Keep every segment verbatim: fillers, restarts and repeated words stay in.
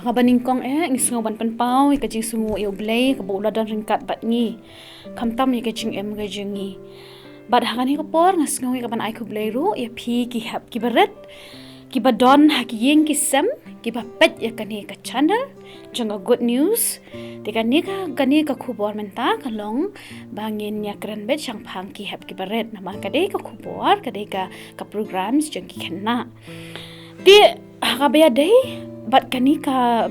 Kaba nyngkong eh, ngi sngew ban pynpaw ïa ka jingsngew ïa U Blei kaba u la don ryngkat bad ngi, khamtam ïa ka jingim ka jong ngi. Bad ha kane ka por nga sngew ïa ka ban ai khublei ruh ïa phi ki hep ki barit kiba don ha ki ïing ki sem kiba peit ïa kane ka channel jong ka Good News. Te kane ka, kane ka khubor mynta ka long ba ngin ïa kren beit shaphang ki hep ki barit, namar ka dei ka khubor, ka dei ka, ka programs jong ki khynnah. Te ha kaba ïadei bad kane ka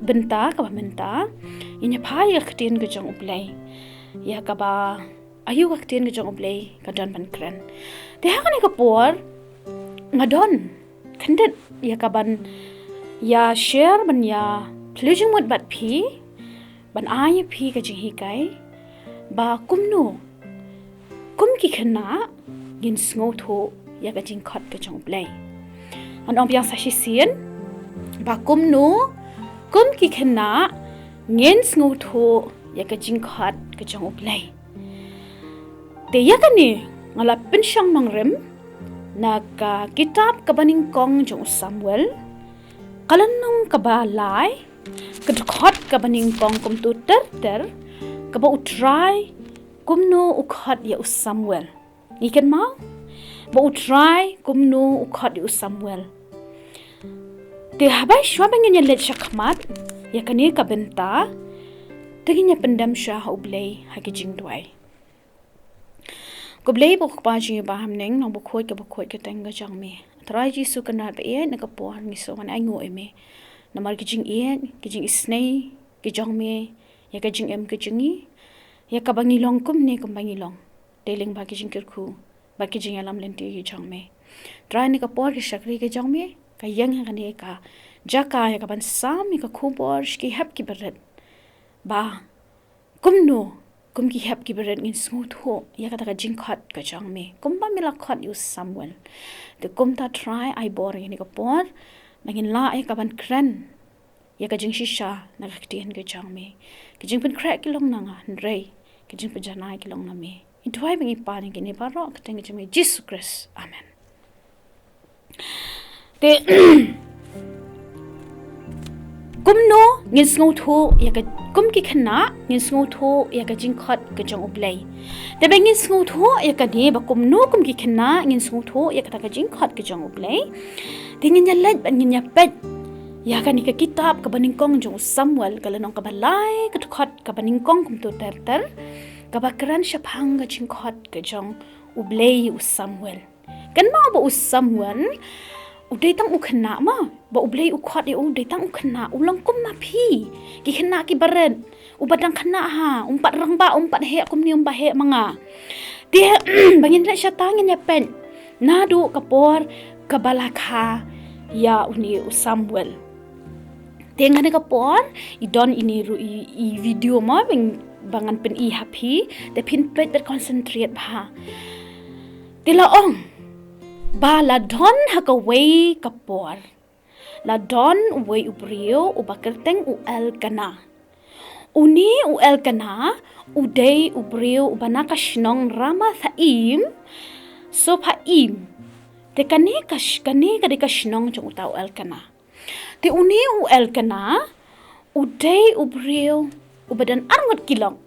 bynta kaba mynta, ngin ïa phai ïa ka ktien ka jong U Blei, ïa kaba aïu ka ktien ka jong U Blei ka don ban kren. Te ha kane ka por nga don khyndiat ïa ka ban ïa share, ban ïa pynlong jingmut bad phi, ban ai ïa phi ka jinghikai ba kumno kum ki khynnah ngin sngewthuh ïa ka jingkhot ka jong U Blei. Ngan ong biang sa shisien ba kumno kum ki khynnah ngin sngewthuh ïa ka jingkhot ka jong U Blei. Te ïa kane nga la pynshong nongrim na ka kitab kaba nyngkong jong u Samuel, ka lynnong kaba lai, ka dkhot kaba nyngkong, kumta ter ter, kaba U Trai kumno u khot ïa u Samuel. Ngi kynmaw ba U Trai kumno u khot ïa u Samuel. Te haba shuwa ba ngin ïa leit shakhmat ïa kane ka bynta, te ngin ïa pyndem shuwa ha U Blei ha ki jingduwai. Ko Blei ba ko Kpa jong ngi ba ha bneng, Nongbukhot kaba khuid ka kyrteng ka jong me. Trai Jisu Kynrad ba ïeit, na ka por ngi sngew ban ainguh ïa me namar ki jingïeit, ki jingisynei ki jong me ïa ka jingim ka jong ngi, ïa kaba ngi long kumne kumba ngi long, dei lyngba ki jingkyrkhu bad ki jingïalam lynti ki jong me. Trai, na ka por ki shakri ki jong me ka ïeng ha kane ka jaka ïa ka ban sam ïa ka khubor sha ki hep ki barit, ba kumno kum ki hep ki barit ngin sngewthuh ïa kata ka jingkhot ka jong me kumba me la khot ïa u Samuel. Te kumta Trai, ai bor ïa kane ka por ba ngin lah ïa ka ban kren ïa ka jingshisha na ka ktien ka jong me. Ka jingpynkhreh ki long na nga, hynrei ka jingpynjanai ki long na me. Ngi duwai ba ngi pan ïa kine baroh ha ka kyrteng ka jong me Jisu Khrist. Amen. Te kumno ngin sngewthuh ïa ka, kum ki khynnah ngin sngewthuh ïa ka jingkhot ka jong U Blei. Te ba ngin sngewthuh ïa kane ba kumno kum ki khynnah ngin sngewthuh ïa kata ka jingkhot ka jong U Blei, te ngin ïa leit bad ngin ïa peit ïa kane ka kitab kaba nyngkong jong u Samuel, ka lynnong kaba lai, ka dkhot kaba nyngkong, kumta ter ter, kaba kren shaphang ka jingkhot ka jong U Blei ïa u Samuel. Kynmaw ba u Samuel u dei tang u khynnah ma, ba U Blei u khot ïa u u dei tang u khynnah, u long kum ma phi ki khynnah ki barit, uba dang khynnah, ha, um pat rangbah, um pat heh kumne, um pat heh ma nga. Te ba ngin leit shata ngin ïa peit naduh ka por kaba la kha ïa une u Samuel. Te ha kane ka por i don ine ruh i, i video ma ba ngan pyni ha phi, te phin peit bad concentrate bha. Te la ong ba la don ha kawei ka por, la don uwei u briew uba kyrteng u Elkanah. Une u Elkanah u dei u briew uba na ka shnong Ramathaim Sophaim. Te kane ka sh-, kane ka dei ka shnong jong uta u Elkanah. Te une u Elkanah u dei u briew uba don arngut ki lok.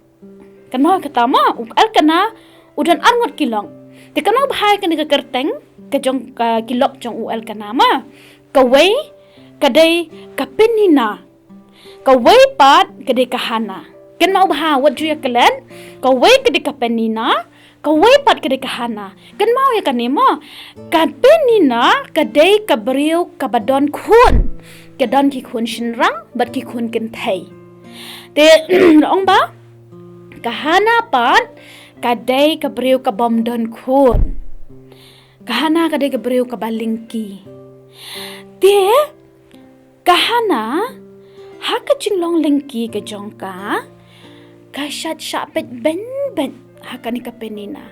Kynmaw kata ma, u Elkanah u don arngut ki lok. Te kynmaw bha ïa kane ka kyrteng ka jong, ka, ki lok jong u Elkanah ma. Kawei ka dei ka Peninnah. Kawei pat ka dei ka Hannah. Kynmaw bha, wat ju ïa klet. Kawei ka dei ka Peninnah, kawei pat ka dei ka Hannah. Kynmaw ïa kane mo, ka Peninnah ka dei ka briew kaba don khun, ka don ki khun shynrang bad ki khun kynthei. Te la ong ba ka Hannah pat ka dei ka briew kabym don khun. Ka Hannah ka dei ka briew kaba lyngkhi. Te ka Hannah, ha ka jinglong lyngkhi ka jong ka, ka shait shah peit beiñ beiñ ha kane ka Peninnah.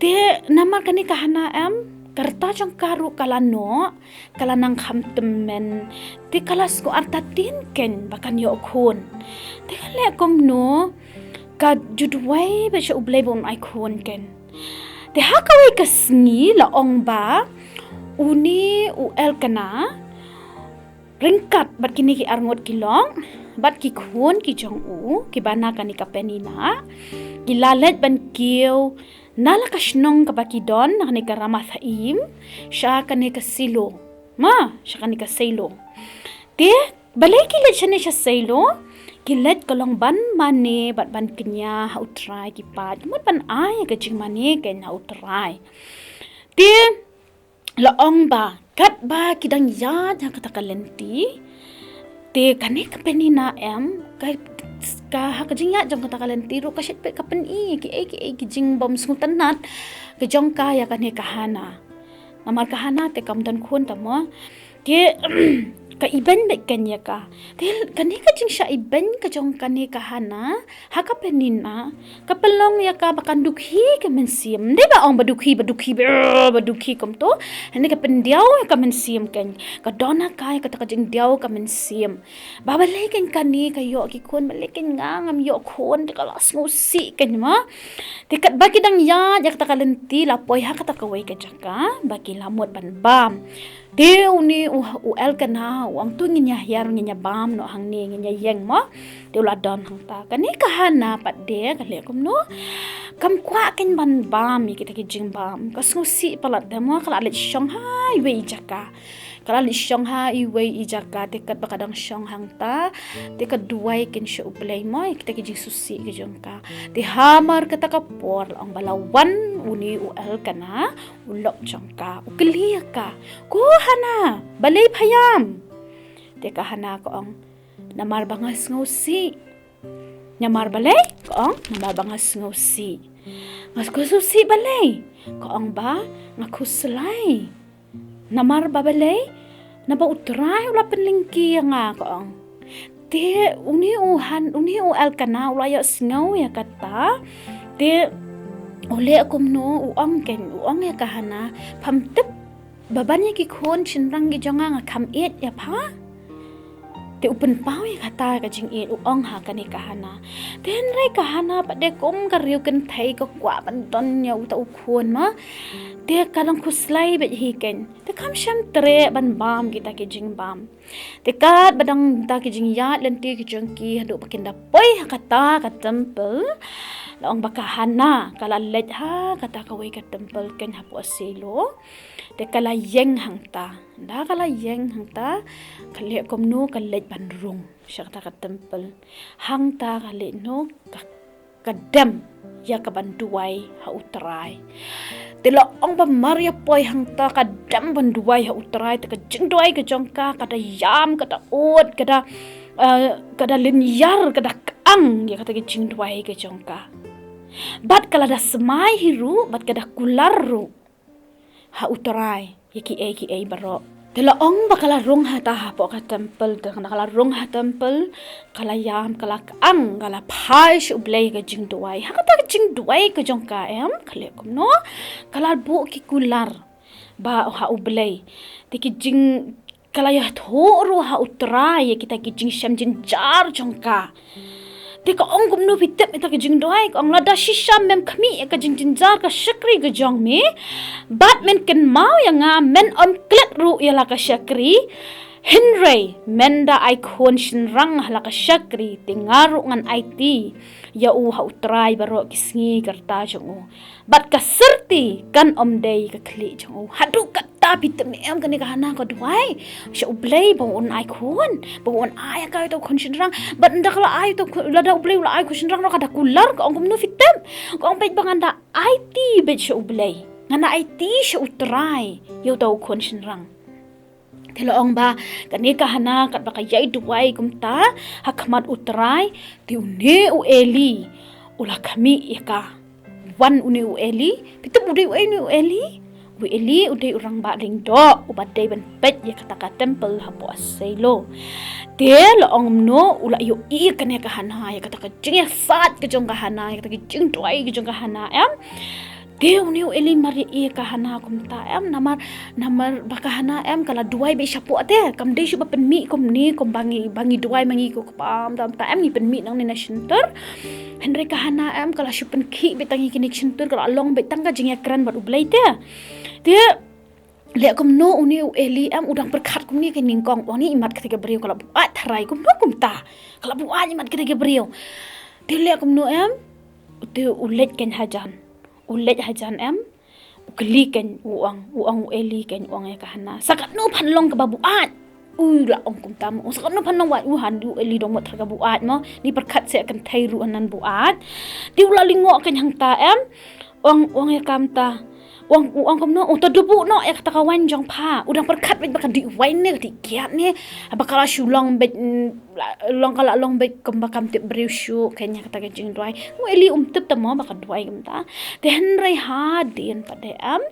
Te namar kane ka Hannah em, ka rta jong ka ruh ka la noh, ka la nang kham tymmen. Te ka la sngewthuh artatien keiñ ba kan ïoh khun. Te ka leh kumno, ka ju duwai beit sha U Blei ba un ai khun keiñ. Te ha kawei ka sngi la ong ba une u Elkanah ryngkat bad kine ki arngut ki lok, bad ki khun ki jong u, kiba na kane ka Penina, ki la leit ban kiew na la ka shnong kaba ki don, na kane ka Ramathaim, sha kane ka Silo. Ma, sha kane ka Silo. Te, balei ki leit shane sha Silo, ki leit ka long ban mane bad ban kñia ha U Trai ki paid, mut ban ai ka jingmane keiñ ha U Trai. Te, la ong ba, katba ki dang ïaid ha kata ka lynti, te kane ka Penina em, ka, ka ha ka jingïaid jong kata ka lynti ruh ka shait peit ka pyni kiei kiei ki jingbym sngewtynnat ka jong ka ïa kane ka Hana. Namar ka Hana te kam don khun ta mo. Te ka ibeiñ beit keiñ ïa ka. Te kane ka jingshah ibeiñ ka jong kane ka Hana, ha ka Penina, ka pynlong ïa ka ba kan dukhi ka mynsiem. Dei ba ong ba dukhi, ba dukhi, ba, ba dukhi kumto. Hynrei ka pyndiaw ïa ka mynsiem keiñ. Ka don ha ka ïa kata ka jingdiaw ka mynsiem. Ba balei keiñ kane ka ïoh ki khun, balei keiñ nga ngam ïoh khun, te ka la sngewsih keiñ ma. Te katba ki dang ïaid ïa kata ka lynti la poi ha kata kawei ka jaka ba ki la mut ban bam. Te une u, u Elkana u ong, to ngin ïa hiar, ngin ïa bam noh hangne, ngin ïa ïeng mo. Te u la don hangta. Kane ka Hana pat de ka leh kumno? Kam kwah keiñ ban bam ïa kita ki jingbam. Ka sngewsih palat de mo, ka la leit shong ha iwei i jaka. Ka la leit shong ha iwei i jaka, te katba ka dang shong hangta, te ka duwai keiñ sha U Blei mo ïa kita ki jingsngewsih ki jong ka. Te hamar kata ka por la ong ba la wan une u Elkana u lok jong ka, u kylli ïa ka, ko Hana, balei pha ïam? Te ka Hana ka ong, namar ba nga sngewsih. Namar balei? Ka ong, namar ba nga sngewsih. Nga sngewsih balei? Ka ong ba nga khuslai. Namar ba balei? Naba U Trai u la pynlyngkhi ïa nga, ka ong. Te une u Han, une u Elkana u la ïohsngew ïa kata. Te u leh kumno, u ong keiñ, u ong ïa ka Hana, pham tip ba ban ïa ki khun shynrang ki jong nga nga kham ïeit ïa pha? Te u pynpaw ïa kata ka jingïeit, u ong ha kane ka Hana. Te hynrei ka Hana pat de kum ka riew kynthei ka kwah ban don ïa uta u khun ma. Te ka dang khuslai beit hi keiñ. Te kam shym treh ban bam kita ki jingbam. Te katba dang ta ki jingïaid lynti ki jong ki haduh ba kin da poi ha kata ka temple. La ong ba ka Hana ka la leit ha kata kawei ka temple keiñ hapoh Silo. Te ka la ïeng hangta. Da ka la ïeng hangta, ka leh kumno, ka leit ban rung sha kata ka temple. Hangta ka leit noh, ka, ka dem ïa ka ban duwai ha U Trai. Te la ong ba mar ïa poi hangta ka dem ban duwai ha U Trai, te ka jingduwai ka jong ka ka da ïam, ka da ud, ka da, eh, ka da lynñiar, ka da kyang ïa kata ka jingduwai ka jong ka. Bad ka la da smai hi ruh, bad ka da kular ruh ha U Trai ïa kiei kiei baroh. Te la ong ba ka la rung hata hapoh ka temple, te ka la rung ha temple, ka la ïam, ka la kyang, ka la phai sha U Blei ka jingduwai. Ha kata ka jingduwai ka jong ka em, ka leh kumno, ka la buh ki kular ba ha U Blei. Te ki jing, ka la ïathuh ruh ha U Trai ïa kita ki jingshem jynjar jong ka. Te ka ong kumno phi tip ïa kita ki jingduwai, ka ong, lada shisha mem khmih ïa ka jingjynjar ka shakri ka jong me, bad men kynmaw ïa nga, men ym klet ruh ïa la ka shakri, hynrei men da ai khun shynrang ha la ka shakri, te nga ruh ngan aiti ïa u ha U Trai baroh ki sngi ka rta jong u. Bad ka syrti kan ym dei ka khlieh jong u. Haduh katta phi tip ne em kane ka Hana ka duwai sha U Blei ba un ai khun, ba un ai ïa ka ïa uta u khun shynrang. Bad ynda ka la ai uta u khun, lada U Blei u la ai khun shynrang ruh ka da kular, ka ong kumno phi tip. Ka ong peit ba ngan da aiti beit sha U Blei. Ngan da aiti sha U Trai ïa uta u khun shynrang. Te la ong ba kane ka Hana katba ka ïai duwai kumta ha khmat U Trai, te une u Eli u la khmih ïa ka. Wan une u Eli, phi tip u dei uei une u Eli? U Eli u dei u rangbah lyngdoh uba dei ban peit ïa kata ka temple hapoh Silo. Te la ong kumno, u la ïohi ïa kane ka Hana, ïa kata ka jingïasaid ka jong ka Hana, ïa kata ka jingduwai ka jong ka Hana em. Te une u Eli mar ïa ïa ka Hana kumta em, namar, namar ba ka Hana em ka la duwai beit shapoh te, kam dei shuh ba pynmih kumne, kum ba ngi, ba ngi duwai ma ngi ko kpa, em, ta, ta em ngi pynmih nangne na shyntur. Hynrei ka Hana em ka la shu pynkhih beit tang ïa kine ki shyntur, ka la long beit tang ka jingïakren bad U Blei te. Te leh kumno une u Eli em, u dang pyrkhat kumne ka nyngkong, u ong, ni imat kata ka briew ka la buaid tharai kumno kumta. Ka la buaid imat kata ka briew. Te leh kumno em, te u leit kein hajan. U leit hajan em, u kylli kein, u ong, u ong u Eli kein, u ong ïa ka Hana, sa katno phan long kaba buaid? U la ong kumta mo, sa katno phan long buaid? U, hadien u Eli dang mut tharai ka buaid mo, ni pyrkhat seh kynthei ruh hanan buaid. Te u la lyngngoh kein hangta em, u ong, u ong ïa ka mynta, u ong, u ong kumno, u ong to da buh noh ïa kata ka waiñ jong pha. U dang pyrkhat beit ba ka dih waiñ ne ka dih kiad ne, haba ka la shu long beit, mm, la, long ka la long beit kumba kam tip briew shuh kein ïa kata ka jingduwai. U Eli um tip ta mo ba ka duwai kumta. Te hynrei hadien pat de em,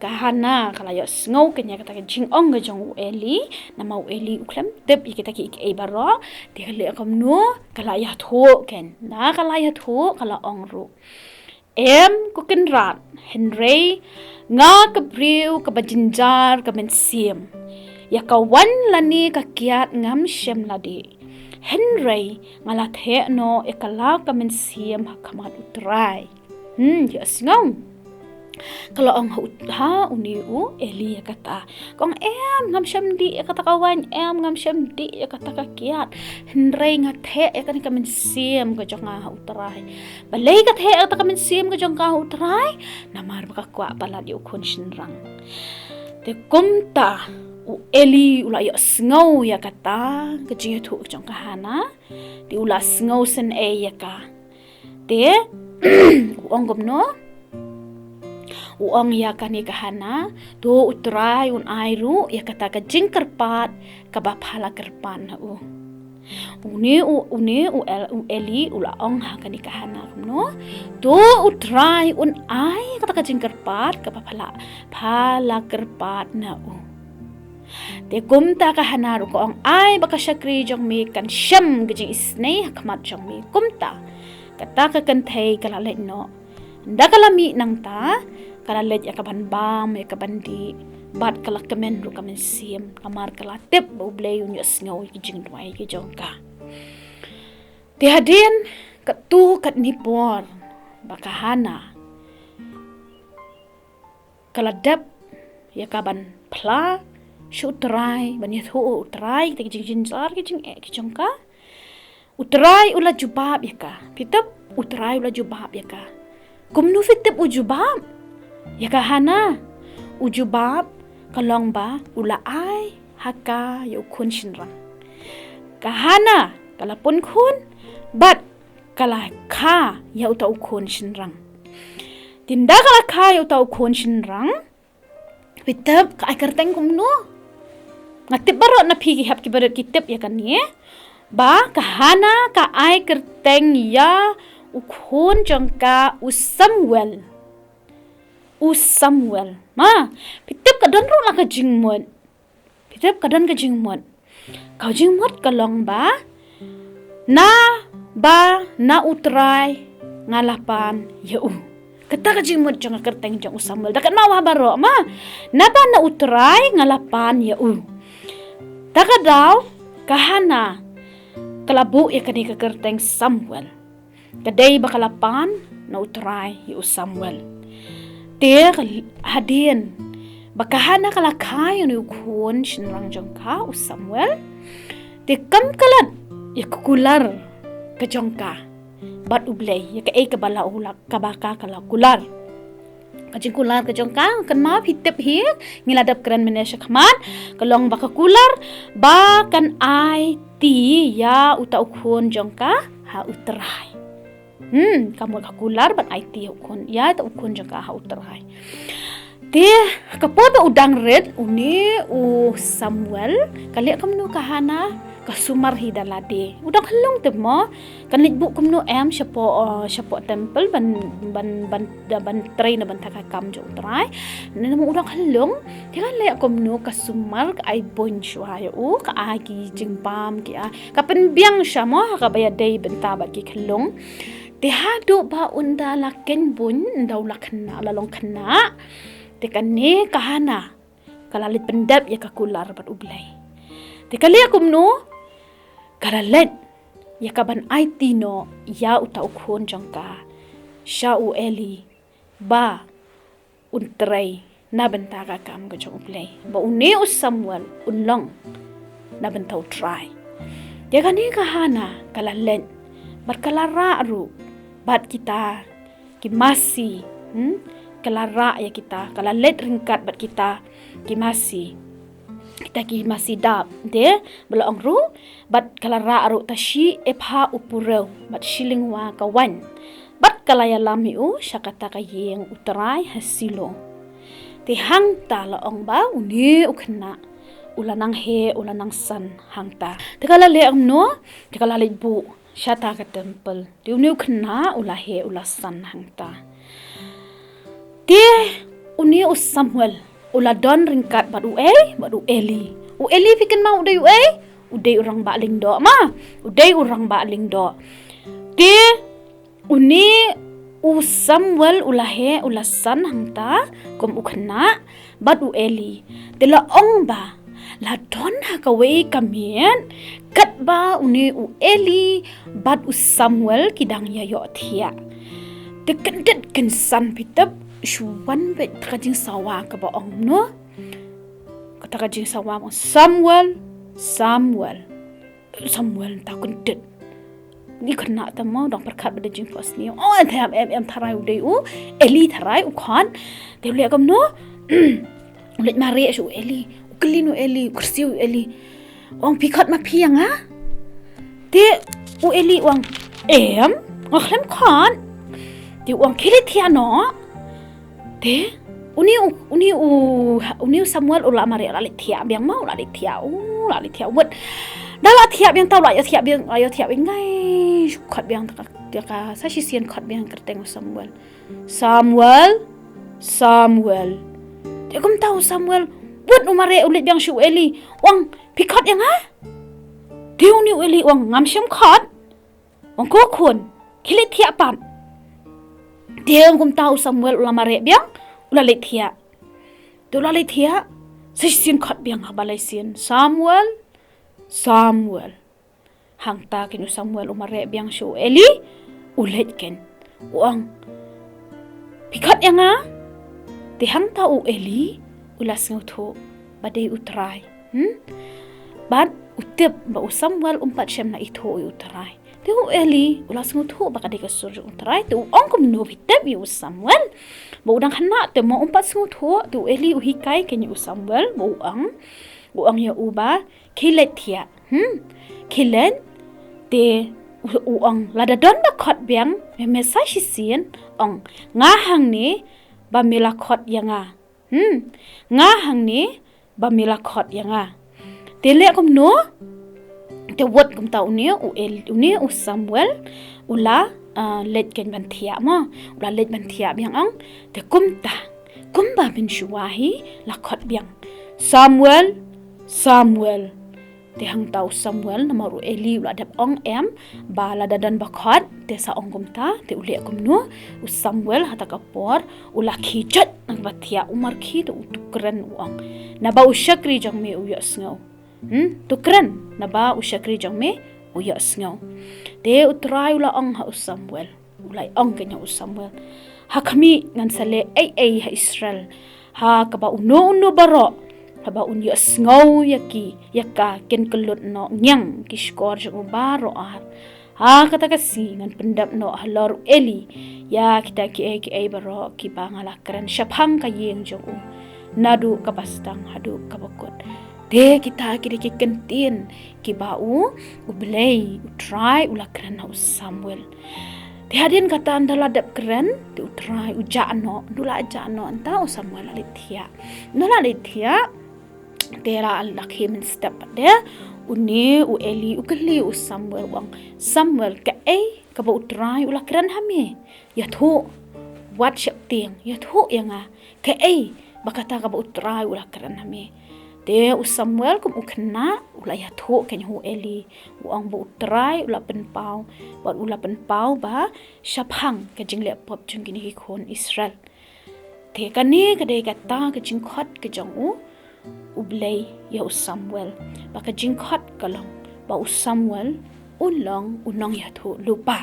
ka Hana ka la ïohsngew kein ïa kata ka jingong ka jong u Eli, namar u Eli u khlem tip ïa kita kiei kiei baroh. Te ka leh kumno, ka la ïathuh kein. Haba ka la ïathuh, ka la ong ruh, em, ko Kynrad, hynrei nga ka briew kaba jynjar ka mynsiem. Ïa ka waiñ lane ka kiad ngam shym la dih. Hynrei nga la theh noh ïa ka la ka mynsiem ha khmat u Trai. Hmm, ïohsngew. Ka la ong ha u, ha une u Eli ïa kata. Ka ong, em, ngam shym dih ïa kata ka waiñ, em, ngam shym dih ïa kata ka kiad. Hynrei nga theh ïa kane ka mynsiem ka jong nga ha u Trai. Balei ka theh ïa kata ka mynsiem ka jong ka ha u Trai? Namar ba ka kwah palat ïa u khun shynrang. Te kumta u Eli u la ïohsngew ïa kata ka jingïathuh ka jong ka Hana. Te u la sngewsynei ïa ka. Te u ong kumno? U ong ïa kane ka Hana, to u Trai un ai ruh ïa kata ka jingkyrpad kaba pha la kyrpad na u. Une u, une u El-, u Eli u la ong ha kane ka Hana kumno? To u Trai un ai kata ka jingkyrpad kaba pha la, pha la kyrpad na u. Te kumta ka Hana ruh ka ong, ai ba ka shakri jong me kan shem ka jingisynei ha khmat jong me. Kumta kata ka kynthei ka la leit noh. Ynda ka la mih nangta, ka la leit ïa ka ban bam, ïa ka ban dih, bad ka la kmen ruh ka mynsiem, namar ka la tip ba U Blei un ïohsngew ïa ki jingduwai ki jong ka. Te hadien katto katne por ba ka Hana ka la dep ïa ka ban phla sha U Trai, ban ïathuh U Trai ïa ki jingjynjar ki jingeh ki jong ka, U Trai u la jubab ïa ka. Phi tip, U Trai u la jubab ïa ka. Kumno phi tip u jubab ïa ka Hana? U jubab ka long ba u la ai ha ka ïa u khun shynrang. Ka Hana ka la pun khun bad ka la kha ïa uta u khun shynrang. Te ynda ka la kha ïa uta u khun shynrang, phi tip ka ai kyrteng kumno? Nga tip baroh na phi ki hap ki baroh ki tip ïa kane, ba ka Hana ka ai kyrteng ïa u khun jong ka u Samuel. U Samuel. Ma, phi tip ka don ruh la ka jingmut. Phi tip ka don ka jingmut. Ka jingmut ka long ba, naba na U Trai nga la pan ïa u. Kata ka jingmut jong ka kyrteng jong u Samuel. Da katba wah baroh ma, naba na U Trai nga la pan ïa u. Ta ka daw ka Hana ka la buh ïa kane ka kyrteng Samuel. Ka dei ba ka la pan na U Trai ïa u Samuel. Te ka l-, hadien ba ka Hana ka la kha ïa une u khun shynrang jong ka u Samuel, te kam ka lad ïa ka kular ka jong ka bad U Blei, ïa kaei kaba la u la, kaba ka, ka la kular. Ka jingkular ka jong ka, kynmaw phi tip hi, ngi la dep kren mynne shakhmat, ka long ba ka kular ba kan aiti ïa uta u khun jong ka ha U Trai. Hmm, ka mut ka kular ban aiti ïa u khun, ïa uta u khun jong ka ha U Trai. Te ka por ba u dang rit une u Samuel, ka leh kumno ka Hana? Ka sumar hi da lade. U dang khyllung te mo, kan leit buh kumno em shapoh, uh, shapoh temple ban, ban, ban, ban trei na bynta ka kam jong U Trai. Namar u dang khyllung, te ka leh kumno? Ka sumar, ka ai buiñ shuwa ïa u, ka ai ki jingbam, ki ai, ka pynbiang sha mo ha kaba ïadei bynta bad ki khyllung. Te haduh ba ynda la khein buiñ, ynda u la khynnah, la long khynnah, te kane ka Hana ka la leit pyndep ïa ka kular bad U Blei. Te ka leh kumno? Ka la leit ïa ka ban aiti noh ïa uta u khun jong ka sha u Eli ba un trei na bynta ka kam ka jong U Blei. Ba une u Samuel un long na bynta U Trai. Te kane ka Hana ka la leit bad ka la rah ruh bad kita ki masi, hmm? Ka la rah ïa kita, ka la leit ryngkat bad kita ki masi. Kita ki masi dap, te, ba la ong ruh, bad ka la rah ruh ta shi epha u purew bad shi lyngwa ka wain. Bad ka la ïalam ïa u sha kata ka ïing U Trai ha Silo. Te hangta la ong ba une u khynnah u la nang heh, u la nang san hangta. Te ka la leh kumno? Te ka la leit buh sha ta ka temple. Te une u khynnah u la heh, u la san hangta. Te une u Samuel u la don ryngkat bad uei? Bad u Eli. U Eli phi kynmaw u dei uei? U dei u rangbah lyngdoh, ma. U dei u rangbah lyngdoh. Te une u Samuel u la heh, u la san hangta kum u khynnah bad u Eli. Te la ong ba la don ha kawei ka miet katba une u Eli bad u Samuel ki dang ïa ïohthiah. Te kyndit kynsan, phi tip, shu wan beit ta ka jingsawa kaba ong kumno? Kata ka jingsawa ba ong, "Samuel, Samuel." Samuel ta kyndit. Une u khynnah te mo, dang pyrkhat ba da jingphohsniew. Oh, em, em, em, tharai u dei u Eli, tharai u khot. Te u leh kumno? U leit mareh sha u Eli. U kylli u Eli, u kyrsiew u Eli. U ong, "Phi khot ma phi ïa nga?" Te u Eli u ong, "Em, nga khlem khot." Te u ong, "Khie leit thiah noh." Te une u, une u, une u Samuel u la mareh, u la leit thiah biang, ma, u la leit thiah, u la leit thiah wut. Da la thiah biang, ta u la ïohthiah biang, la ïohthiah biang, ngai shu khot biang, ta ka, ta ka, sa shisien khot biang kyrteng u Samuel. "Samuel, Samuel." Te kumta u Samuel wut u mareh, u leit biang sha u Eli, u ong, "Phi khot ïa nga?" Te une u Eli u ong, "Ngam shym khot." U ong, "Ko khun, khie leit thiah pat." Te kumta u Samuel u la mareh biang, u la leit thiah. Te u la leit thiah, sa shisien khot biang haba lai sien, "Samuel, Samuel." Hangta keiñ u Samuel u mareh biang sha u Eli, u leit keiñ. U ong, "Phi khot ïa nga?" Te hangta u Eli u la sngewthuh ba dei U Trai. Hmm? Bad u tip ba u Samuel um pat shym la ithuh ïa U Trai. Te u Eli u la sngewthuh ba ka dei ka sur jong U Trai, te u ong kumno, phi tip, ïa u Samuel? Ba u dang khynnah te mo, um pat sngewthuh, te u Eli u hikai keiñ ïa u Samuel, ba u ong, u ong ïa u ba, "Khie leit thiah. Hmm? Khie leit." Te u, u ong, "Lada don ba khot biang, me, me sa shisien ong, 'Nga hangne ba me la khot ïa nga.'" Hmm, "Nga hangne ba me la khot ïa nga." Te leh kumno? Te wut kumta une u El, une u Samuel u la, ah, leit keiñ ban thiah mo, u la leit ban thiah biang, ong. Te kumta, kumba mynshuwa hi la khot biang, "Samuel, Samuel." Te hangta u Samuel, namar u Eli u la dep ong em ba lada don ba khot te sa ong kumta, te u leh kumno? U Samuel ha ta ka por u la khie jot na kaba thiah, u markhie, te u, to kren, u ong, "Naba u shakri jong me u ïohsngew. Hmm, to kren, naba u shakri jong me u ïohsngew." Te U Trai u la ong ha u Samuel, u la ong keiñ ha u Samuel, "Ha khmih, ngan sa leh ei ei ha Israel, ha kaba uno uno baroh haba un ïohsngew ïa ki, ïa ka, kin kyllut noh ngiang ki shkor jong u baroh ar. Ha kata ka sngi ngan pyndep noh halor u Eli ïa kita kiei kiei baroh kiba nga la kren shaphang ka ïing jong u, naduh kaba sdang haduh kaba kut." Te kita ki dei ki kyntien kiba u, U Blei, U Trai u la kren ha u Samuel. Te hadien kata, ynda la dep kren, te U Trai u jah noh, ynda u la jah noh, ynda u Samuel la leit thiah. Ynda la leit thiah, te la, la khie mynstep pat de, une u Eli u kylli u Samuel, u ong, "Samuel, kaei kaba U Trai u la kren ha me? Ïathuh, wat sheptieng, ïathuh ïa nga kaei ba kata kaba U Trai u la kren ha me." Te u Samuel kum u khynnah u la ïathuh keiñ ha u Eli, u ong ba U Trai u la pynpaw, bad u la pynpaw ba shaphang ka jingleh pop jong kine ki khun Israel. Te kane ka dei kata ka jingkhot ka jong u, U Blei ïa u Samuel. Ba ka jingkhot ka long ba u Samuel un long u nongïathuhlypa.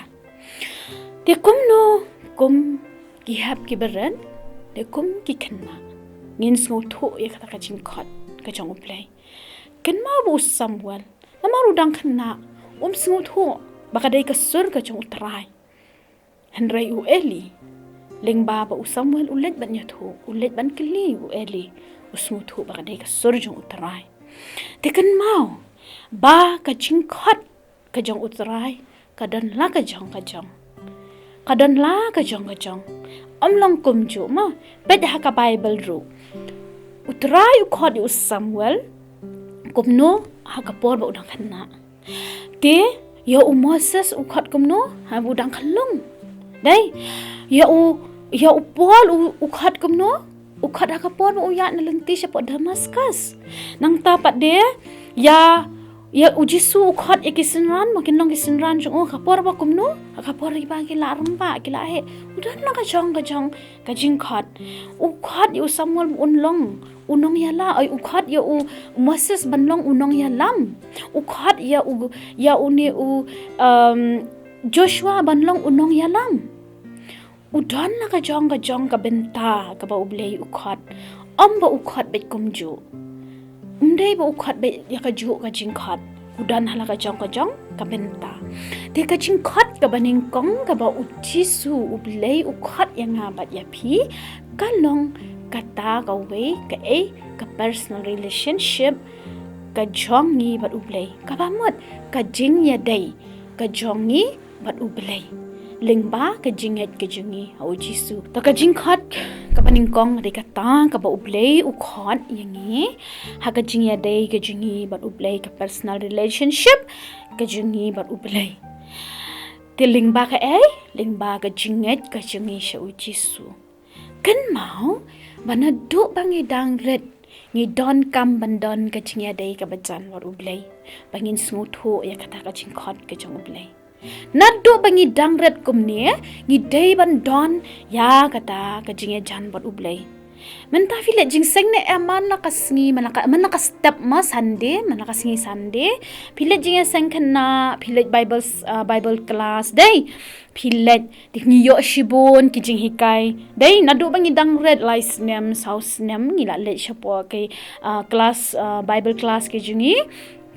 Te kumno kum ki hep ki barit, te kum ki khynnah, Ngin sngewthuh ïa kata ka jingkhot ka jong U Blei. Kynmaw ba u Samuel, namar u dang khynnah, um sngewthuh ba ka dei ka sur ka jong U Trai. Hynrei u Eli, lyngba ba u Samuel u leit ban ïathuh, u leit ban kylli u Eli, u sngewthuh ba ka dei ka sur jong U Trai. Te kynmaw ba ka jingkhot ka jong U Trai ka don la ka jong ka jong. Ka don la ka jong ka jong. Ym long kumjuh ma, peit ha ka Baibl ruh. U Trai u khot ïa u Samuel kumno? Ha ka por ba u dang khynnah. Te ïa u Moses u khot kumno? Ha ba u dang khyllung. Dei, ïa u, ïa u Paul u, u khot kumno? U khot ha ka por ba u ïaid na lynti shapoh Damascus. Nangta pat de ïa, ïa u Jisu u khot ïa ki synran, ba kin long ki synran jong u ha ka por ba kumno? Ha ka por ba ki la rangbah, ki la heh. U don la ka jong ka jong ka jingkhot. U khot ïa u Samuel ba un long u nongïalam, ai, u khot ïa u Moses ban long u nongïalam. U khot ïa u, ïa une u, um, Joshua ban long u nongïalam. U don la ka jong ka jong ka bynta kaba U Blei u khot. Ym ba u khot beit kumjuh. Ym dei ba u khot beit ïa kajuh ka jingkhot. U don ha la ka jong ka jong ka bynta. Te ka jingkhot kaba nyngkong kaba u Jisu U Blei u khot ïa nga bad ïa phi, ka long kata kawei kaei, ka personal relationship ka jong ngi bad U Blei. Kaba mut ka jingïadei ka jong ngi bad U Blei lyngba ka jingngeit ka jong ngi ha u Jisu. To ka jingkhot kaba nyngkong dei kata kaba U Blei u khot ïa ngi ha ka jingïadei ka jong ngi bad U Blei, ka personal relationship ka jong ngi bad U Blei. Te lyngba kaei? Lyngba ka jingngeit ka jong ngi sha u Jisu. Kynmaw ba naduh ba ngi dang rit ngi donkam ban don ka jingïadei kaba jan bad U Blei, ba ngin sngewthuh ïa kata ka jingkhot ka jong U Blei. Naduh ba ngi dang rit kumne ngi dei ban don ïa kata ka jingïajan bad U Blei. Mynta phi leit jingseng ne em man la ka sngi, man la ka, man la ka step ma Sunday, man la ka sngi Sunday. Phi leit jingïaseng khynnah, phi leit Bible, uh, Bible class. Dei, phi leit, te ngi ïoh shibun ki jinghikai. Dei, naduh ba ngi dang rit lai snem, saw snem, ngi la leit shapoh ki, uh, class, uh, Bible class ki jong ngi.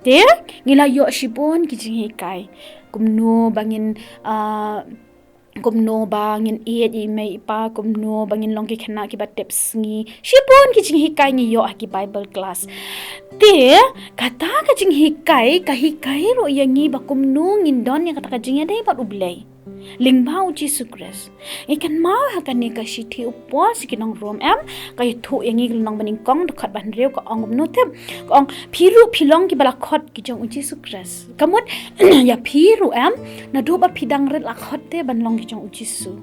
Te ngi la ïoh shibun ki jinghikai. Kumno ba ngin, uh, kumno ba ngin ïeit ïa i mei i pa, kumno ba ngin long ki khynnah kiba tip sngi. Shibun ki jinghikai ngi ïoh ha ki Bible class. Te kata ka jinghikai ka hikai ruh ïa ngi ba kumno ngin don ïa kata ka jingïadei bad U Blei lyngba u Jisu Khrist. Ngi kynmaw ha kane ka shithi u Paul sha ki nong Rom em, ka ïathuh ïa ngi ka lynnong ba nyngkong dkhot ba hynriew, ka ong kumno tip? Ka ong, phi ruh phi long kiba la khot ki jong u Jisu Khrist. Ka mut ïa phi ruh em, naduh ba phi dang rit la khot te ban long ki jong u Jisu.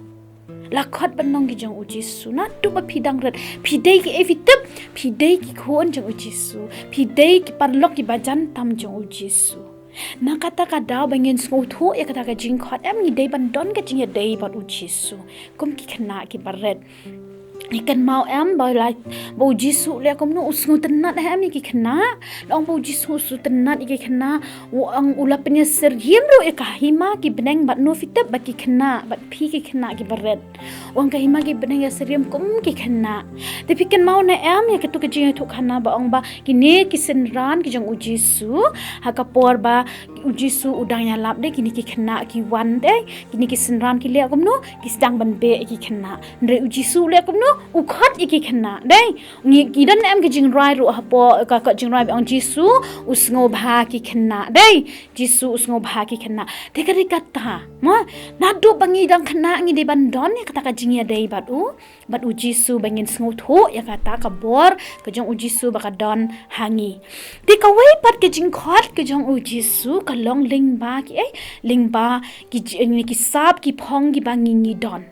La khot ban long ki jong u Jisu. Naduh ba phi dang rit, phi dei kiei phi tip? Phi dei ki khun jong u Jisu. Phi dei ki paralok kiba jan tam jong u Jisu. Na kata ka daw ba ngin sngewthuh ïa kata ka jingkhot em, ngi dei ban don ka jingïadei bad u Jisu kum ki khynnah kiba rit. Ngi kynmaw em ba la, ba u Jisu u leh kumno? U sngewtynnat em ïa ki khynnah. Ngi ong ba u Jisu u sngewtynnat ïa ki khynnah, u ong u la pynïasyriem ruh ïa ka hima ki bneng. Bad no phi tip? Bad ki khynnah, bad phi ki khynnah kiba rit. U ong ka hima ki bneng ïasyriem kum ki khynnah. Te phi kynmaw ne em ïa katu ka jingïathuhkhana ba ong ba kine ki synran ki jong u Jisu, ha ka por ba u Jisu u dang ïalap, dei, kine ki khynnah ki wan, dei, kine ki synran ki leh kumno? Ki sdang ban beh ïa ki khynnah. Hynrei u Jisu u leh kumno? U khot ïa ki khynnah, dei. Ngi, ngi don em ka jingrwai ruh hapoh ka, ka jingrwai ba ong Jisu u sngewbha ki khynnah, dei. Jisu u sngewbha ki khynnah. Te ka dei kata, mo? Naduh ba ngi dang khynnah ngi dei ban don ïa kata ka jingïadei bad u, bad u Jisu, ba ngin sngewthuh ïa kata ka bor ka jong u Jisu ba ka don ha ngi. Te kawei pat ka jingkhot ka jong u Jisu ka long lyngba kiei? Lyngba ki ji-, ki sap ki phong kiba ngi, ngi don.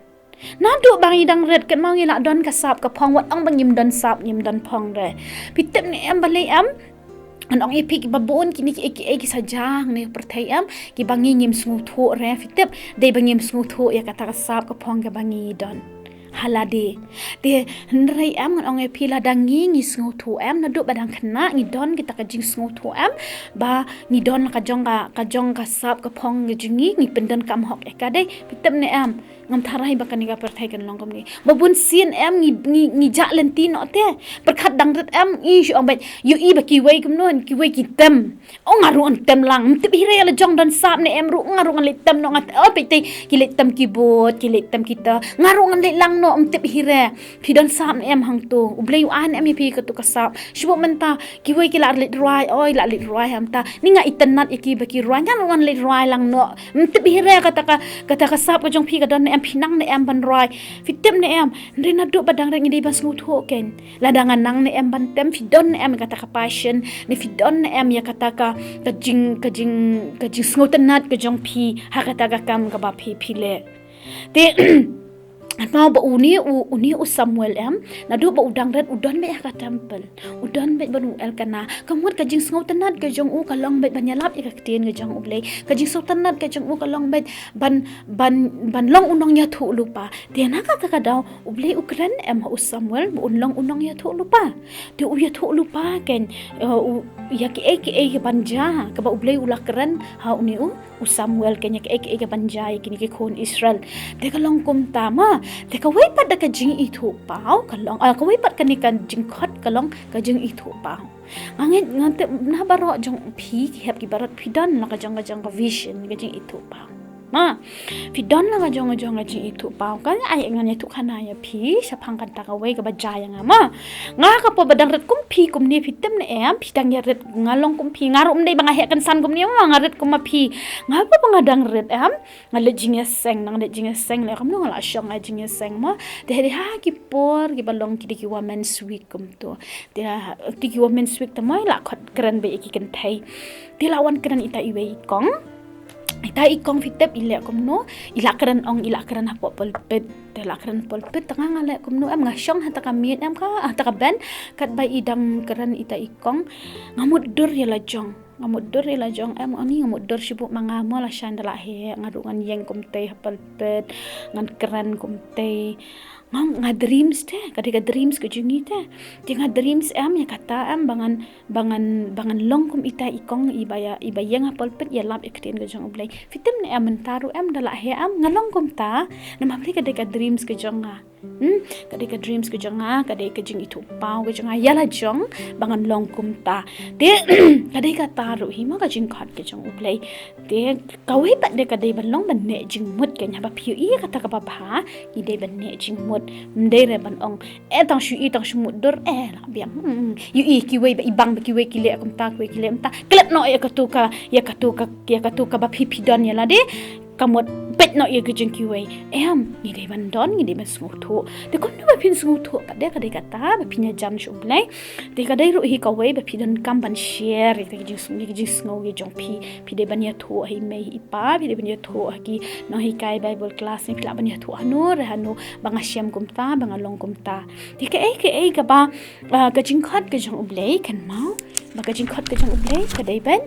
Naduh ba ngi dang rit, kynmaw, ngi la don ka sap ka phong. Wat ong ba ngim don sap, ngim don phong re. Phi tip ne em balei em? Ngan ong ïa phi, kiba bun kine kiei kiei ki sa jia hangne ha pyrthei em, kiba ngi ngim sngewthuh re, phi tip? Dei ba ngim sngewthuh ïa kata ka sap ka phong kaba ngi don. ha lade. Te hynrei em ngan ong ïa phi lada ngi ngi sngewthuh em, naduh ba dang khynnah ngi don kita ka jingsngewthuh em, ba ngi don la ka jong ka, ka jong ka sap ka phong ka jong ngi, ngi pyndonkam hok ïa ka dei, phi tip ne em. Ngam tharai ba kane ka pyrthei kan long kumne. Ba bun sien em ngi, ngi, ngi jah lynti noh te. Pyrkhat dang rit em ngi shu ong beit. Ïohi ba kiwei kumno, kiwei ki tem. O nga ruh ngan tem lang. Ym tip hi re la jong don sap ne em ruh nga ruh ngan leit tem noh nga te. O peit te ki leit tem ki bot, ki leit tem kita. Nga ruh ngan leit lang noh ym tip hi re. Phi don sap ne em hangto. U Blei u ai ne em ïa phi katu ka sap. Shu mynta kiwei ki la leit rwai, oi la leit rwai hamta. Ni nga itynnad ïa ki ba ki rwai, nga ruh ngan leit rwai lang noh. Ym tip hi re kata ka, kata ka sap ka jong phi ka don ne em, phi nang ne em ban rwai. Phi tip ne em, hynrei naduh ba dang rit ngi dei ban sngewthuh kein. Lada nga nang ne em ban tem, phi don ne em kata ka passion, ne phi don ne em ïa kata ka, ka jing, ka jing, ka jingsngewtynnad ka jong phi ha kata ka kam kaba phi, phi leh. Te Hynrei ba une u, une u Samuel em, naduh ba u dang rit u don beit ha ka temple. U don beit ban u Elkanah. Ka mut ka jingsngewtynnad ka jong u ka long beit ban ïalap ïa ka ktien ka jong U Blei. Ka jingsngewtynnad ka jong u ka long beit ban, ban, ban long u nongïathuhlypa. Te na kata ka daw U Blei u kren em ha u Samuel ba un long u nongïathuhlypa. Te u ïathuhlypa kein, eh, u ïa kiei kiei ban jia kaba U Blei u la kren ha une u u Samuel kein ïa kiei kiei ban jia ïa kine ki khun Israel. Te ka long kumta ma. Te kawei pat da ka jingithuhpaw ka long, ah, kawei pat kane ka jingkhot ka long ka jingithuhpaw. Nga ngeit, nga tip na baroh jong phi ki hep ki baroh phi don la ka jong, ka jong ka vision, ka jingithuhpaw. Ma, phi don la ka jong, ka jong ka jingithuhpaw. Ka ai ngan ïathuhkhana ïa phi shaphang kata kawei kaba jia ïa nga ma. Nga ha ka por ba dang rit kum phi kumne, phi tip ne em, phi dang ïa rit, nga long kum phi, nga ruh ym dei ba nga heh kynsan kumne ma, nga rit kum ma phi. Nga ha ka por ba nga dang rit em, nga leit jingïaseng, nga leit jingïaseng, leh kumno nga la shong nga jingïaseng ma. Te ha ki por kiba long ki dei ki Women's Week kumto. Te ha ki Women's Week te ma la khot kren beit ïa ki kynthei. Te la wan kren ita iwei i kong. Ita i kong phi tip i leh kumno, i la kren ong, i la kren hapoh pulpit. Te la kren pulpit, te nga nga leh kumno em, nga shong ha ta ka miet em ka, ha ta ka bench, katba i dang kren ita i kong. Nga mutdur ïa la jong. Nga mutdur ïa la jong em, ani nga mutdur shibun ma nga mo, lashai da la heh, nga ruh ngan ïeng kumtei ha pulpit, ngan kren kumtei. Nga, nga dreams te, ka dei ka dreams ka jong ngi te. Te nga dreams em ïa kata em ba ngan, ba ngan, ba ngan long kum ita i kong iba ïa, iba ïeng ha pulpit ïalap ïa ka ktien ka jong U Blei. Phi tip ne em, mynta ruh em da la heh em nga long kumta. Namar balei? Ka dei ka dreams ka jong nga. Hmm, ka dei ka dreams ka jong nga, ka dei ka jingithuhpaw ka jong nga ïa la jong ba ngan long kumta. Te ka dei kata ruh hi ma ka jingkhot ka jong U Blei. Te kawei pat de ka dei ban long ban neh jingmut, ka ïa ba phi ïohi kata kaba bha, ngi dei ban neh jingmut. Ym dei re ban ong, eh, tang shu i, tang shu mutdur, eh, la biang. Hmm, ïohi kiwei ba i bang ba kiwei ki leh kumta, kiwei ki leh kumta. Klet noh ïa katu ka, ïa katu ka, ïa katu kaba phi phi don ïa lade. Ka mut peit noh ïa ka jong kiwei. Em, ngi dei ban don, ngi dei ban sngewthuh. Te kumno ba phin sngewthuh pat de, ka dei kata ba phin ïajan sha U Blei. Te ka dei ruh hi kawei ba phi donkam ban share ïa ka jingsngew, ïa ka jingsngew ïa jong phi. Phi dei ban ïathuh ha i mei i pa, phi dei ban ïathuh ha ki nonghikai Bible class, ne phi lah ban ïathuh hano re hano ba nga shem kumta, ba nga long kumta. Te kaei kaei kaba, ah, ka jingkhot ka jong U Blei, kynmaw ba ka jingkhot ka jong U Blei ka dei ban,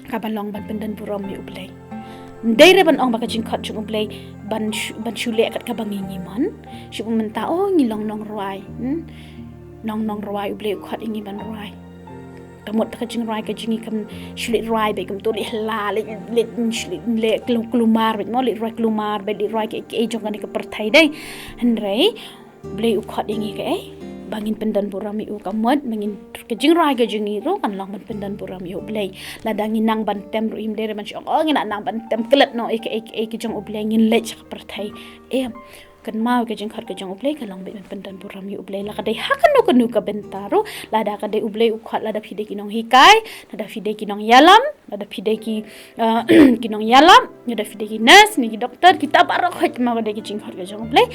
kaba long ban pyndon burom ïa U Blei. Ym dei re ban ong ba ka jingkhot jong U Blei ban shu, ban shu leh kat kaba ngi ngi mon. Shu mynta, oh, ngi long nongrwai. Hmm? Nong, nongrwai, U Blei u khot ïa ngi ban rwai. Ka mut ka jingrwai ka jong ngi kam shu leit rwai beit kumto, leit hla, leit, leit, shu leit, leit klu-, klumar beit mo, leit rwai klumar beit, leit rwai kiei kiei jong kane ka pyrthei dei. Hynrei U Blei u khot ïa ngi kaei? Ba ngin pyndon burom ïa u, ka mut ba ngin, ka jingrwai ka jong ngi ruh kan long ban pyndon burom ïa U Blei. Lada ngi nang ban tem ruh, ym dei re ban shu ong, oh, ngi la nang ban tem, klet noh ïa kaei kaei ka jong U Blei, ngin leit sha ka pyrthei. Em, kynmaw ka jingkhot ka jong U Blei ka long beit ban pyndon burom ïa U Blei. La ka dei ha kano kano ka bynta ruh, lada ka dei U Blei u khot, lada phi dei ki nonghikai, lada phi dei ki nongïalam, lada phi dei ki, ah, ki nongïalam, lada phi dei ki nurse ne ki doktor, kita baroh, kynmaw ka dei ka jingkhot ka jong U Blei.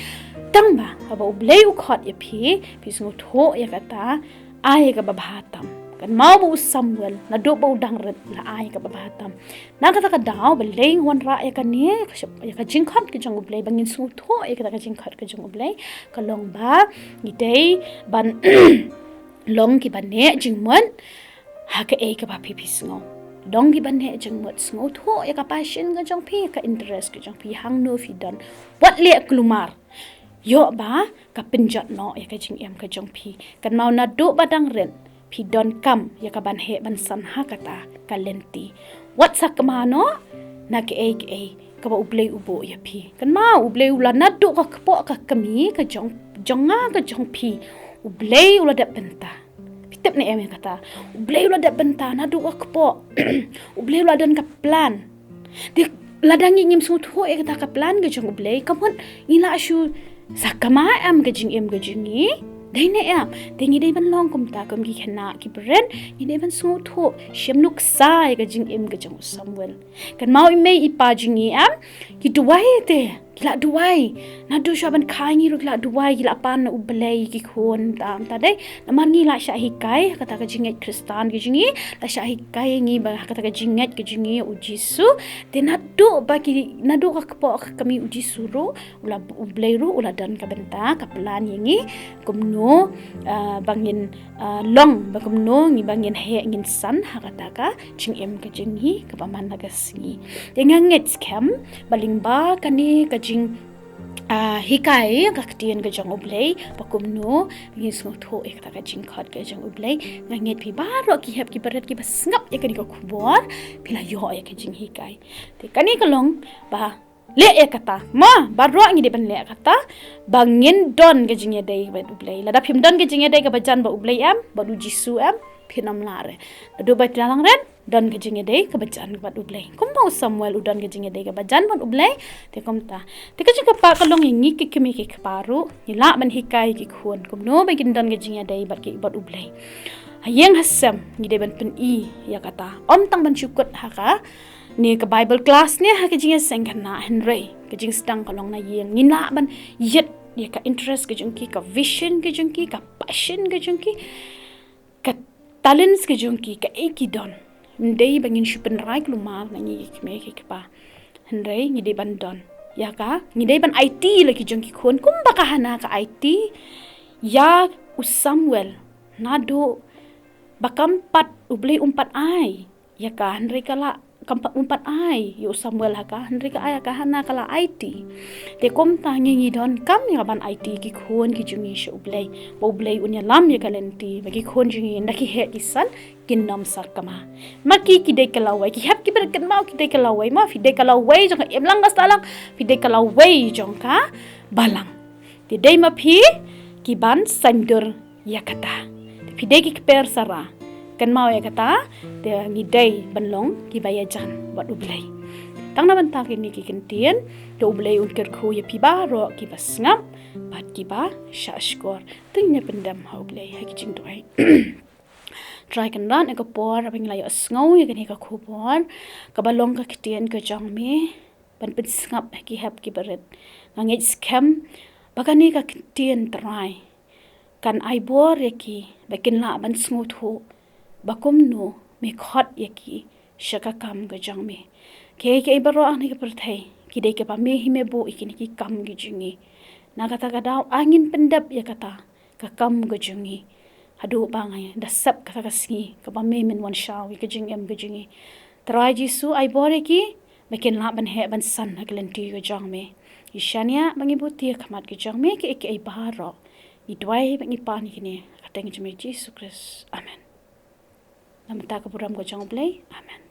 Tang ba haba U Blei u khot ïa phi, phi sngewthuh ïa kata, ai ïa kaba bha tam. Kynmaw ba u Samuel naduh ba u dang rit la ai ïa kaba bha tam. Na kata ka daw balei nga wanrah ïa kane, ïa ka jingkhot ka jong U Blei, ba ngin sngewthuh ïa kata ka jingkhot ka jong U Blei, ka long ba ngi dei ban long kiba neh jingmut ha kaei kaba phi phi sngew. Long kiba neh jingmut, sngewthuh ïa ka passion ka jong phi, ïa ka interest ka jong phi, hangno phi don. Wat leh klumar. ïoh ba ka pynjot noh ïa ka jingim ka jong phi. Kynmaw naduh ba dang rit phi donkam ïa ka ban heh ban san ha kata ka lynti. Wat sakma noh na kaei kaei kaba U Blei u buh ïa phi. Kynmaw U Blei u la naduh ka kpoh ka kmie ka jong, jong nga ka jong phi. U Blei u la dep bynta. Phi tip ne em ïa kata? U Blei u la dep bynta naduh ka kpoh. U Blei u la don ka plan. Te lada ngi ngim sngewthuh ïa kata ka plan ka jong U Blei, ka mut ngi la shu sakma em ka jingim ka jong ngi? Dei ne em? Te ngi dei ban long kumta kum ki khynnah ki bret, ngi dei ban sngewthuh shim nuksa ïa ka jingim ka jong u Samuel. Kynmaw i mei i pa jong ngi em, ki duwai te, ki la duwai. Naduh shuwa ban kha ngi ruh ki la duwai, ki la pan na U Blei ki khun tam ta dei. Namar ngi la shah hikai kata ka jingngeit Khristan ka jong ngi, la shah hikai ngi ba kata ka jingngeit ka jong ngi U Jisu. Te naduh ba ki, naduh ka kpoh ka kmie U Jisu ruh, u la, U Blei ruh u la don ka bynta, ka plan ïa ngi kumno, ah, ba ngin, ah, long, ba kumno ngi, ba ngin heh ngin san ha kata ka jingim ka jong ngi kaba man la ka sngi. Te nga ngeit skhem ba lyngba kane ka jing, ah, hikai ka ktien ka jong U Blei, ba kumno ngin sngewthuh ïa kata ka jingkhot ka jong U Blei. Nga ngeit phi baroh ki hep ki bret kiba sngap ïa kane ka khubor, phi la ïoh ïa ka jinghikai. Te kane ka long ba leh ïa kata. Ma, baroh ngi dei ban leh kata ba ngin don ka jingïadei bad U Blei. Lada phim don ka jingïadei kaba jan bad U Blei em, bad U Jisu em, phin ym lah re. Naduh ba phi la dang rit, don ka jingïadei kaba jan bad U Blei. Kumba u Samuel u don ka jingïadei kaba jan bad U Blei, te kumta. Te ka jingkyrpad ka long ïa ngi ki kmie ki kpa ruh, ngi lah ban hikai ki khun kumno ba kin don ka jingïadei bad ki, bad U Blei. Ha ïing ha sem ngi dei ban pyni ïa kata. Ym tang ban shu kut ha ka ne ka Bible class ne ha ka jingïaseng khynnah, hynrei ka jingsdang ka long na ïing. Ngin lah ban ïit ïa ka interest ka jong ki, ka vision ka jong ki, ka passion ka jong ki, ka talents ka jong ki, kaei ki don. Ym dei ba ngin shu pynrai kulmar na ngi ki kmie ki kpa. Hynrei ngi dei ban don ïa ka, ngi dei ban aiti la ki jong ki khun kumba ka Hana ka aiti ïa u Samuel. Naduh ba kam pat, U Blei um pat ai ïa ka, hynrei ka la, kam pat, um pat ai ïa u Samuel ha ka, hynrei ka ai ïa ka Hana, ka la aiti. Te kumta ngi, ngi donkam ïa ka ban aiti ki khun ki jong ngi sha U Blei, ba U Blei un ïalam ïa ka lynti, ba ki khun jong ngi ynda ki heh ki san kin ym sakma. Ma ki, ki dei ka lawei, ki hep ki bret, kynmaw, ki dei ka lawei. Ma phi dei ka lawei jong ka imlang ka sahlang, phi dei ka lawei jong ka balang. Te dei ma phi ki ban saiñdur ïa kata. Te phi dei ki kper sara, kynmaw ïa kata. Te ngi dei ban long kiba ïajan bad U Blei. Tang na bynta kine ki kyntien, te U Blei un kyrkhu ïa phi baroh kiba sngap bad kiba shahshkor. Te ngin ïa pyndem ha U Blei ha ki jingduwai. Trai Kynrad, ha ka por ba ngi la ïohsngew ïa kane ka khubor kaba long ka ktien ka jong me, ban pynsngap ha ki hep ki bret, nga ngeit skhem ba kane ka ktien, Trai, kan ai bor ïa ki ba kin lah ban sngewthuh ba kumno me khot ïa ki sha ka kam ka jong me. Kiei kiei baroh ha kane ka pyrthei ki dei kiba me hi me buh ïa kine ki kam ki jong ngi. Na kata ka daw, ai ngin pyndep ïa kata ka kam ka jong ngi haduh ba ngi da sep kata ka sngi kaba me men wan shaw ïa ka jingim ka jong ngi. Trai Jisu, ai bor ïa ki ba kin lah ban heh ban san ha ka lynti ka jong me. Ngi shaniah ba ngi buh ïa ka khmat ka jong me kiei kiei baroh. Ngi duwai ba ngi pan ïa kine ha ka kyrteng jong me Jisu Khrist. Amen. Na bynta ka burom ka jong U Blei. Amen.